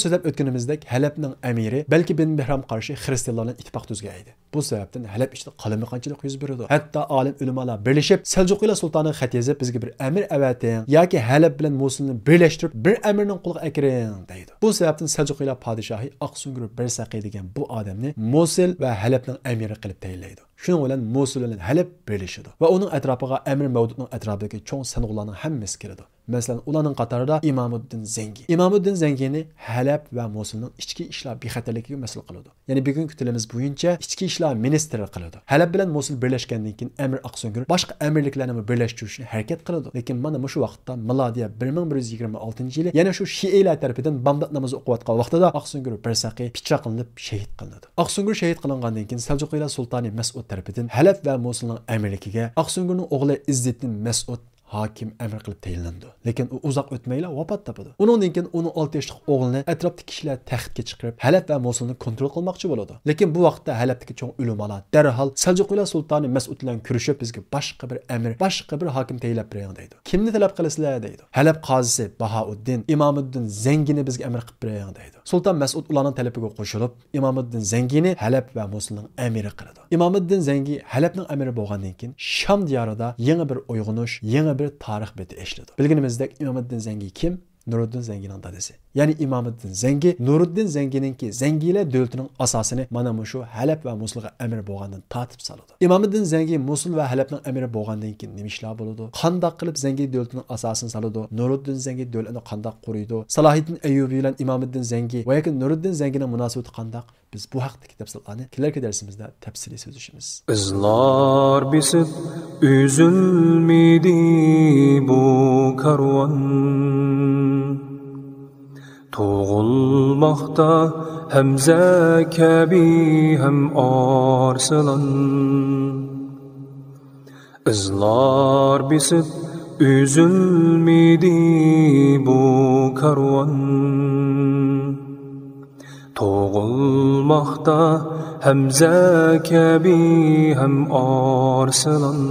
سۆزلەپ ئۆتكىنىمىزدەك، ھەلەبنىڭ ئەمىرى بەلكى بىن بەھرام قارشى خىرىستىيانلار بىلەن ئىتتىپاق تۈزگەن ئىدى. بۇ سەۋەبتىن ھەلەب ئىچىدە قالايمىقانچىلىق يۈز بېرىدۇ. ھەتتا ئالىم ئۆلىمالار بىرلىشىپ، سەلجۇقىيلار سۇلتانىغا خەت يېزىپ، «بىزگە بىر ئەمىر ئەۋەتىڭ ياكى ھەلەب بىلەن موسۇلنى بىرلەشتۈرۈپ، بىر ئەمىرنىڭ قولىغا ئەكىرىڭ» دەيدۇ. بۇ سەۋەبتىن سەلجۇقىيلار پادىشاھى ئاقسۇڭگۈر بىرسەقى دېگەن بۇ ئادەمنى موسۇل ۋە ھەلەبنىڭ ئەمىرى قىلىپ تەيىنلەيدۇ. شۇنىڭ بىلەن موسۇل بىلەن ھەلەب بىرلىشىدۇ ۋە ئۇنىڭ ئەتراپىغا ئەمىر مەۋدۇتنىڭ ئەتراپىدىكى چوڭ سەنغۇلارنىڭ ھەممىسى كېلىدۇ. مەسىلەن، ئۇلارنىڭ قاتارىدا ئىمامۇددىن زەڭگى. ئىمامۇددىن زەڭگىنى ھەلەب ۋە موسۇلنىڭ ئىچكى ئىشلار بىخەتەرلىكىگە مەسئۇل قىلىدۇ. يەنى بۈگۈنكى تىلىمىز بويىچە ئىچكى ئىشلار مىنىستىرى قىلىدۇ. ھەلەب بىلەن موسۇل بىرلەشكەندىن كېيىن ئەمىر ئاقسۆڭگۈر باشقا ئەمىرلىكلەرنىمۇ بىرلەشتۈرۈشنى ھەرىكەت قىلىدۇ. لېكىن مانا مۇشۇ ۋاقىتتا، مىلادىيە بىر مىڭ بىر يۈز يىگىرمە ئالتىنچى يىلى يەنە شۇ شىئىلەر تەرىپىدىن بامدات نامىزى ئوقۇۋاتقان ۋاقتىدا ئاقسۆڭگۈر بىرسەقى پىچاقلىنىپ شېھىت قىلىنىدۇ. ئاقسۆڭگۈر شېھىت قىلىنغاندىن كېيىن سەلجۇقىيلار سۇلتانى مەسئۇد تەرىپىدىن ھەلەب ۋە موسۇلنىڭ ئەمىرلىكىگە ئاقسۆڭگۈرنىڭ ئوغلى ئىززىتتىن مەسئۇد ھاكىم ئەمىر قىلىپ تەيىنلىنىدۇ. لېكىن ئۇ ئۇزاق ئۆتمەيلا ۋاپات تاپىدۇ. ئۇنىڭدىن كېيىن ئۇنىڭ ئالتە ياشلىق ئوغلىنى ئەتراپتىكى كىشىلەر تەختكە چىقىرىپ، ھەلەب ۋە موسۇلنى كونترول قىلماقچى بولىدۇ. لېكىن بۇ ۋاقىتتا ھەلەبتىكى چوڭ ئۆلىمالار دەرھال سەلجۇقىلار سۇلتانى مەسئۇد بىلەن كۆرۈشۈپ، «بىزگە باشقا بىر ئەمىر، باشقا بىر ھاكىم تەيىنلەپ بېرىڭ» دەيدۇ. «كىمنى تەلەپ قىلىسىلەر؟» دەيدۇ. ھەلەب قازىسى باھائۇددىن، ئىمامۇددىن زەڭگىنى بىزگە ئەمىر قىلىپ بېرىڭ دەيدۇ. سۇلتان مەسئۇد ئۇلارنىڭ تەلىپىگە قوشۇلۇپ، ئىمامۇددىن زەڭگىنى ھەلەب ۋە موسۇلنىڭ ئەمىرى قىلىدۇ. ئىمامۇددىن زەڭگى ھەلەبنىڭ ئەمىرى بولغاندىن كېيىن، شام دىيارىدا يېڭى بىر ئويغىنىش، يېڭى بىر تارىخ بېتى ئېچىلىدۇ. بىلگىنىمىزدەك، ئىمامۇددىن زەڭگى كىم؟ نۇرۇددىن زەڭگىنىڭ دادىسى. يەنى ئىمامۇددىن زەڭگى نۇرۇددىن زەڭگىنىڭكى زەڭگىلەر دۆلىتىنىڭ ئاساسىنى مانا مۇشۇ ھەلەب ۋە موسۇلغا ئەمىر بولغاندىن تارتىپ سالىدۇ. ئىمامىددىن زەڭگى موسۇل ۋە ھەلەبنىڭ ئەمىرى بولغاندىن كېيىن نېمە ئىشلار بولىدۇ؟ قانداق قىلىپ زەڭگى دۆلىتىنىڭ ئاساسىنى سالىدۇ؟ نۇرۇددىن زەڭگى دۆلىتىنى قانداق قۇرۇيدۇ؟ سالاھىددىن ئەييۇبى بىلەن ئىمامىددىن زەڭگى ۋە ياكى نۇرۇددىن زەڭگىنىڭ مۇناسىۋىتى قانداق؟ بىز بۇ ھەقتىكى تەپسىلاتلارنى كېلەركى دەرسىمىزدە تەپسىلىي سۆزلىشىمىز. ئىزلار بېسىپ ئۈزۈلمىدى بۇ كارۋان. تۇغۇلماقتا ھەمزە كەبى ھەم ئارسلان. ئىزلار بېسىپ ئۈزۈلمىدى بۇ كارۋان. تۇغۇلماقتا ھەمزە كەبى ھەم ئارسلان.